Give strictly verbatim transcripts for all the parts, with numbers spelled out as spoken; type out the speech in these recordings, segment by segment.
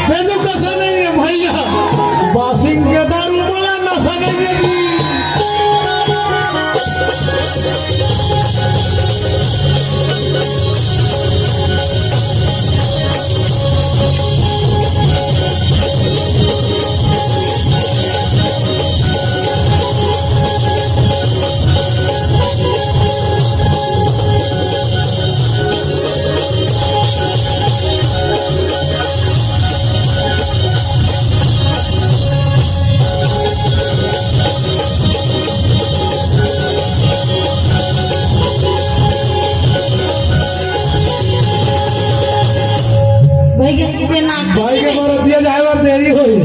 तेनू कसा नहीं है भैया, बासिंग के दारू वाला नशा नहीं है जी। भाई के कितने नाक भाई के बरतिया जाए बर देरी होई।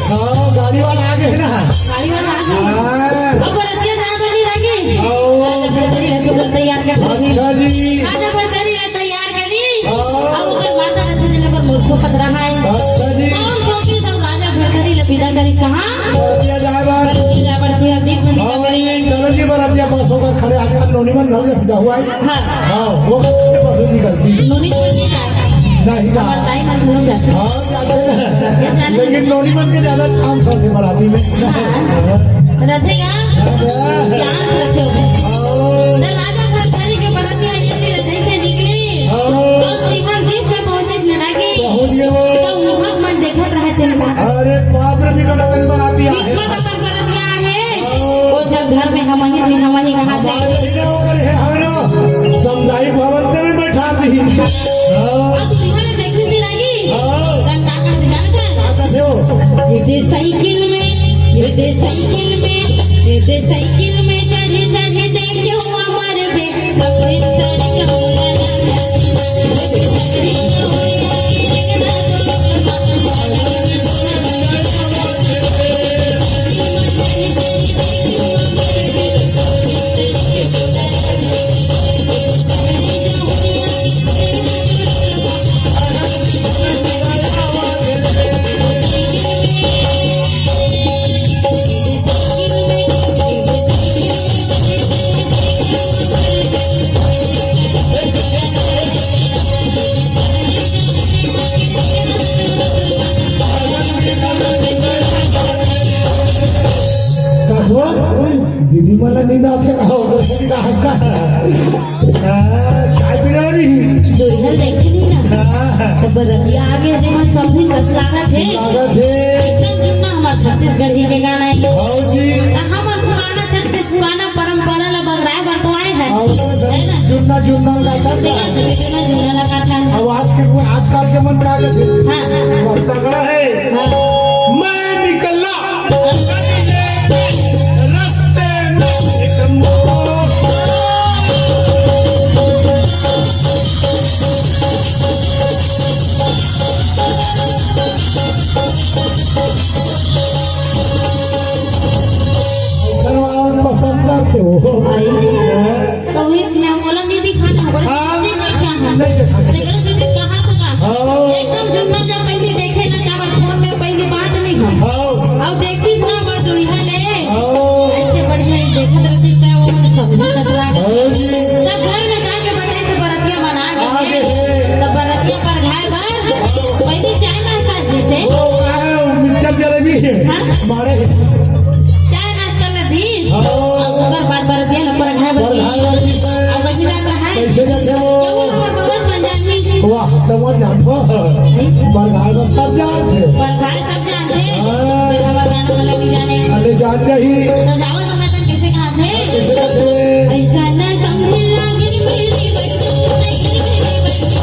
हाँ, गाड़ी वाला आ गए ना। गाड़ी वाला आ गए। हाँ। अब बरतिया जाए बर नहीं लगी। आओ। राजा भरतरी ला सुघर तैयार कर दी। अच्छा जी। राजा भरतरी ला तैयार करी। हाँ। अब ओकर माता रथे दिन ओकर मुरसो पत रहा है। अच्छा जी। कौन सौंपी सब राजा भरतरी ला विदा करी कहाँ? बरतिया जाए बर। बरतिया जाए बर सिंह दीप में विदा हाँ, करी। चलो जी, बरतिया बस होकर खड़े आजकल नोनी मन घर ले विदा हुआ है। हाँ। हाँ, वो कब से पसंद नहीं करती। नोनी तो नहीं जाए। नहीं जाए। हमारे दाई मन घूम जाते। हाँ, जाते हैं। लेकिन नोनी मन के ज्यादा चांस रहते बराती में। हाँ। रहते का? हाँ। चांस रखे हो। हाँ। तो राजा भरतरी के बरतिया ये फिर जैसे निकली। हाँ। तो सिंहल दीप में पहुंचे न लगी। पहुंच गए वो। तो वहाँ मन देखत रहते हैं। अरे बाप रे, बिकट अकन बराती आए। बिकट अकन बरतिया आए। वो सब घर में हम ही, हम ही कहा थे। हमारे सीधे होकर है, हाँ ना? सामुदायिक भवन में भी बैठा दी। हाँ। अब दुल्हन देखी थी लगी। हाँ। तब का कहते जानते हैं? का कहते हो? ये दे साइकिल में, ये दे साइकिल में, ये दे साइकिल में चढ़े चढ़े देखो हमारे बे, सब दिन सड़क कसवा, दीदी मला नींद आते का हो, कसवा का हंसता है। हाँ, चाय पिला रही। दुल्हन देखी नहीं ना। हाँ। तो बरतिया आगे देखो, सब दिन कस लागत है। लागत है। एकदम जुन्ना हमार छत्तीसगढ़ी के गाना है। हाँ जी। तो हम पुराना छत्तीस, पुराना परंपरा ला बगराए बर तो आए हैं। हाँ, है ना? जुन्ना, जुन्ना लगा था। जुन्ना, जुन्ना लगा था। अब आज के, आजकल के मन में आ जाते। हाँ। बहुत तगड़ा है। हाँ। मैं निकला। रस्ते में एक मोड़। पसंद ना थे वो। भाई। तो वही मैं बोला, नहीं दिखाना होगा, हाँ। नहीं दिखाना। नहीं दिखाना। देख लो, सीधे कहा तो का। हाँ। एकदम जुन्ना जब पहले देखे ना, क्या बात, फोन में पहली बात नहीं हो। हाँ। अब देखतीस ना, बड़ दुनिया ले। हाँ। ऐसे बढ़िया ही देखत रहतीस, क्या वो मन सब नहीं कसला के। हाँ जी। तब घर में जाके बताई से बरतिया बना के आगे। तब बरतिया पर घाय बर, पहली चाय नाश्ता जैसे। वो का है, वो मिक्सचर जलेबी है। हाँ। मारे। चाय नाश्ता ना दी। हाँ। अब ओकर बाद बरतिया ला परघाए बर दी। परघाए बर दी। अब कैसे जात रहा है? कैसे जात है वो? जब वो हमर बबल बन जानी। वाह, तो वो जान हो। परघाए बर सब जानते। परघाए सब जानते। हाँ। फिर हमर गाना वाला भी जाने। अरे जान गई। तो जाओ तो मैं तन कैसे कहा थे? कैसे जाते? ऐसा ना समझ लागे मेरी बच्चों, मेरी बच्चों।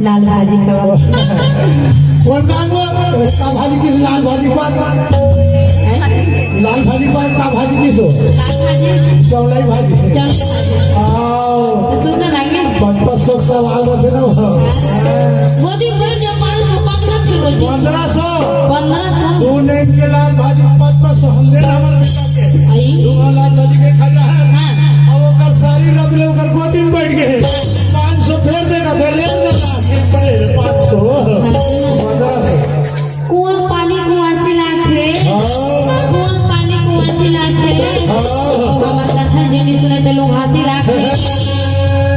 लाल भाजी खावा। वो नाम वो, का भाजी किस लाल भाजी पात? हैं? लाल भाजी पात, का भाजी किस हो? लाल भाजी। चौलाई भाजी। चौलाई भाजी। आओ। तो सुन ना लागे। पप्पा सोख सवाल रखे ना। वो दिन बोल जब पाँच सौ, पाँच सौ छुड़ो जी। पन्द्रह सौ। पन्द्रह सौ। दो नाम के लाल भाजी, पप्पा सो हम दे हमर बेटा के। आई। दो लाल भाजी के खा जा है। हाँ। अब ओकर सारी रब ले ओकर गोदी में बैठ गए। पाँच सौ फेर देना थे, ले देना, पाँच सौ। हाँ। पन्द्रह सौ। कुआं पानी कुआसी लाथे। हाँ। कुआं पानी कुआसी लाथे। हाँ। हमर कथा जेनी सुने ते लोग हंसी लाथे।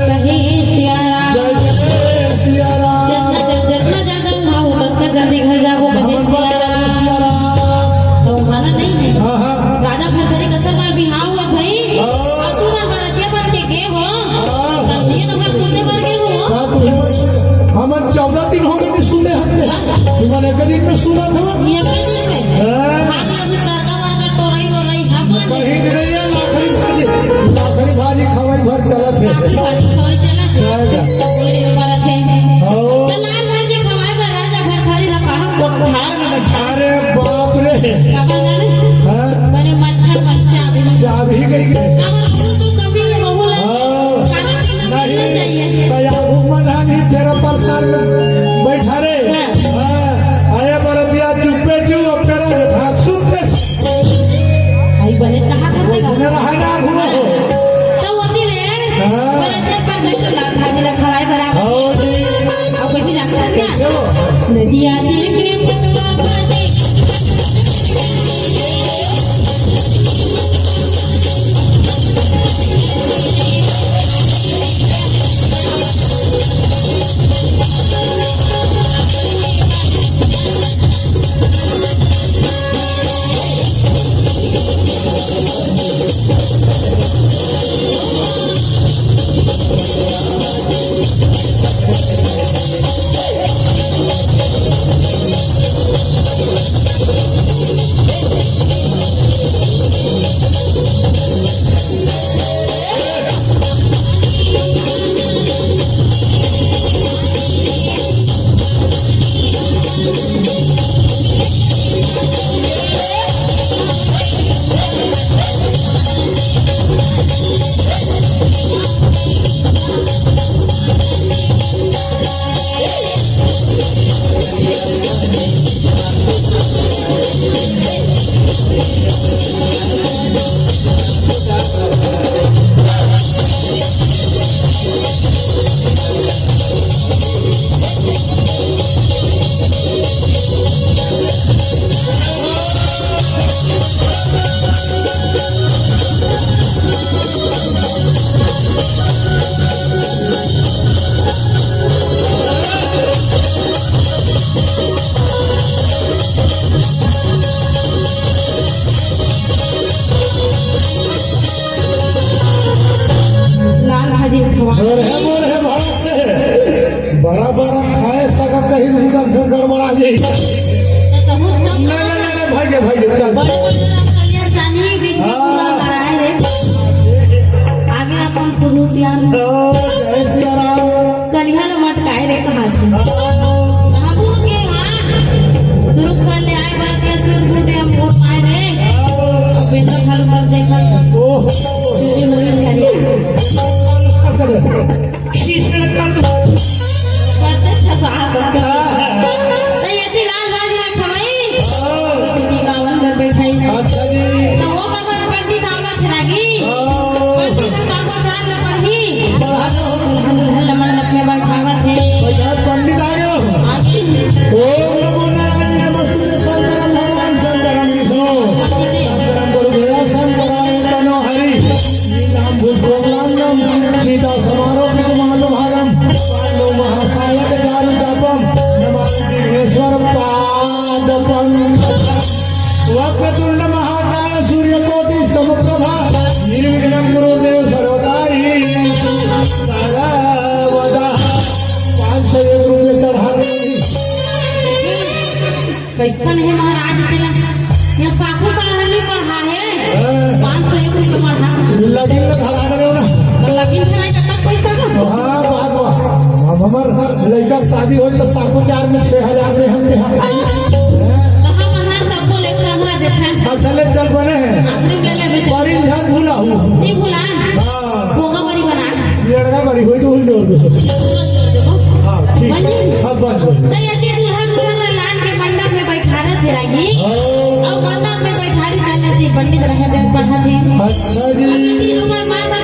कहे सिया राम। जय जय सिया राम। जितना जल-, जितना ज्यादा उहाँ हो, उतना जल्दी घर जाबो, कहे हमर सिया राम। सिया राम। तो उहाँ ला नहीं है। हाँ, हाँ। राजा भरथरी कसर मार बिहाव हुआ भाई। हाँ। और तू हर बरातिया बन के गे हो। हाँ। तब ये तो हर सुनते मर गए हो। बात तो है। हमन चौदह दिन हो गए कि सुने हत्ते। तुम्हारे एक दिन में सुना था। ये एक दिन में। हाँ। खाली अभी करगा वरगा टोरई वोरई है, कौन है? कहीं नहीं है, लाखड़ी भाजी। लाखड़ी भाजी खवाई भर चलत है। लाखड़ी भाजी खवाई चलत है। हाँ, जा। तो बोले, ये बात है। हाँ। तो लाल भाजी खवाई भर राजा भरथरी ना कहाँ कोठार में बैठा। अरे बाप रे। का बोल जाने? हाँ। मैंने मच्छर, मच्छर। चाबी गई के। अब तू कभी ये बहू ला हाँ। खाना पीना नहीं। मिलना चाहिए। तो या भूख मना नहीं, तेरा परेशान बैठा रे। हाँ। हाँ। आया बरतिया चुप्पे चुप, अब तेरा ये भाग सुनते। आई बने कहा करते वैसे का? मेरा है ना, घूमो। तो होती ले। हाँ। बरतिया पर बैठो ना, भाजी ला खवाई बराबर। हाँ जी। अब कैसे जाता है क्या? कैसे हो? नदिया तीर के पटवा बाजे। लाल भाजी खवा। अरे मोर है भारत से। बड़ा बड़ा खाए सका कहीं नहीं कर फिर गड़बड़ा जाए। तो कहूँ सब नहीं, नहीं, नहीं, नहीं, भागे, भागे, चल। बड़े बड़े राम कल्याण सानी भी हाँ। पूरा कराए रे। आगे अपन खुद होशियार हो। ओ, जय सिया राम। कन्हैया ने मटकाए रे कहाँ से? हाँ। बाबू के हाँ। दुरुस्त कर ले आए बात या सुर फूटे हम वोट पाए रे। हाँ। अब बेटा भालू कर देखा। ओ। ये मुझे छानिया। खींच के कर दो। बड़े अच्छा साहब बन के। हाँ। तो ये थी लाल बाजी रखवाई। हाँ। तो जी बावन कर बैठाई। अच्छा जी। तो वो बाबा पंडित आवत लागी। हाँ। पंडित का वो जान ल पढ़ी। पढ़ा दो। दुल्हन लमन लखने बैठावत है। पंडित आ गयो। आगे। ओम नमो नारायण नमस्तुते शंकरम भगवान शंकरम विष्णु। शंकरम गुरु देव शंकराय तनो हरि। नीलांबुज कोमलांगम सीता समारोपित महलुभागम पांडव महासायक चारु चापम नमामि विघ्नेश्वर पाद पंकज। वक्रतुंड महाकाय सूर्यकोटि समप्रभा निर्विघ्नं कुरु देव सर्वकार्येषु सर्वदा। पाँच सौ एक रुपये चढ़ा दे। कैसन है महाराज तेला? ये साखू साहब नहीं पढ़ा है। हाँ। पाँच सौ एक रुपये पढ़ा। लगिन ल धरा दे ना। तो लगिन धरा के तब पैसा का? हाँ, बात, बात। हमर लइका के शादी होई त सातो चार में छह हजार में हम देहा। कहाँ बना सबको ले संभला देथे। अच्छा ले चल बने हैं। आखिरी में ले बेटे। परिन झन भूला हूँ। नहीं भूला। हाँ। भोगा मरी बना। लड़का मरी होई तो हुई जोर दो। हाँ, ठीक। बन जाई। अब बन जाई। तो यदि दूल्हा दुल्हन ला लान के मंडप में बैठारत हे रागी, हाँ। और मंडप में बैठारी जाने से पंडित रहे दे पढ़ा थे। अच्छा जी। अब यदि हमार माता